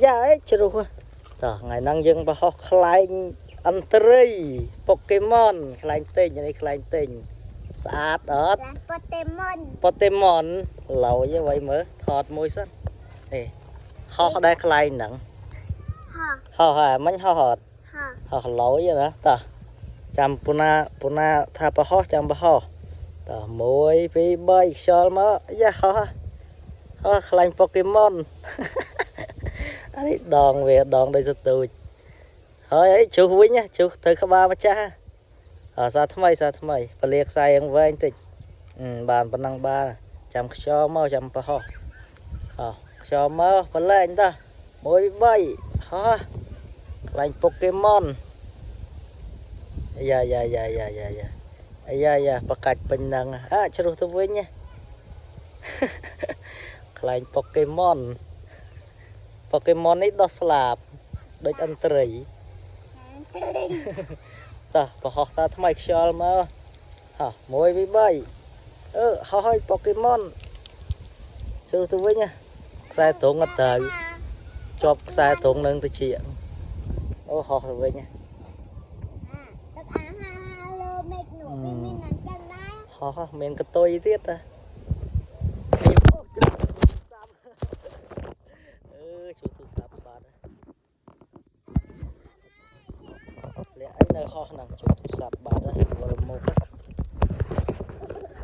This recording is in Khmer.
យ៉ាអីជ្រុះតោះថ្ងៃហ្នឹងយើងបរហោះខ្លែងអន្ត្រីប៉ុកេម៉ុនខ្លែងទិញនេះខ្លែងទិញស្អាតអត់ ឡានប៉ូតេមុន ប៉ុតេម៉ុនឡយអ្វីមើលថតមួយសិននេះហោះដែរខ្លែងហ្នឹង ហោះ ហោះហើយមិញហោះអត់ ហោះ ហោះឡយណាតោះចាំពូណាពូណាថាបរហោះចាំបរហោះតោះ1 2 3ខ្យល់មកយ៉ាហោះហោះខ្លែងប៉ុកេម៉ុន អានេះដងវាដងដូចសទូចហើយអីជ្រុះវិញណាជ្រុះទៅក្បាលម្ចាស់អាសាថ្មីសាថ្មីពលាខ្សែយ៉ាងវែងតិចអឺបានប៉ុណ្ណឹងបានចាំខ្យល់មកចាំប្រហោះហោះខ្យល់មកប្រឡែងតោះ1 2 3ហោះខ្លែងប៉ុកេម៉ុនអាយ៉ាយ៉ាយ៉ាយ៉ាយ៉ាយ៉ាអាយ៉ាយ៉ាបកាច់ពេញហ្នឹងអាជ្រុះទៅវិញណា ខ្លែងប៉ុកេម៉ុន ប៉ុកេម៉ុននេះដោះស្លាបដូចអន្ត្រីតោះប្រហោះតាថ្មីខ្យល់មកហោះ1 2 3អឺហោះឲ្យប៉ុកេម៉ុនចូលទៅវិញណាខ្សែត្រង់អត់ត្រូវជាប់ខ្សែត្រង់នឹងទៅជាអូហោះទៅវិញណា ទឹកអាហាហាលើមេឃនោះវាមានអញ្ចឹងដែរ ហោះមានកតុយទៀតណា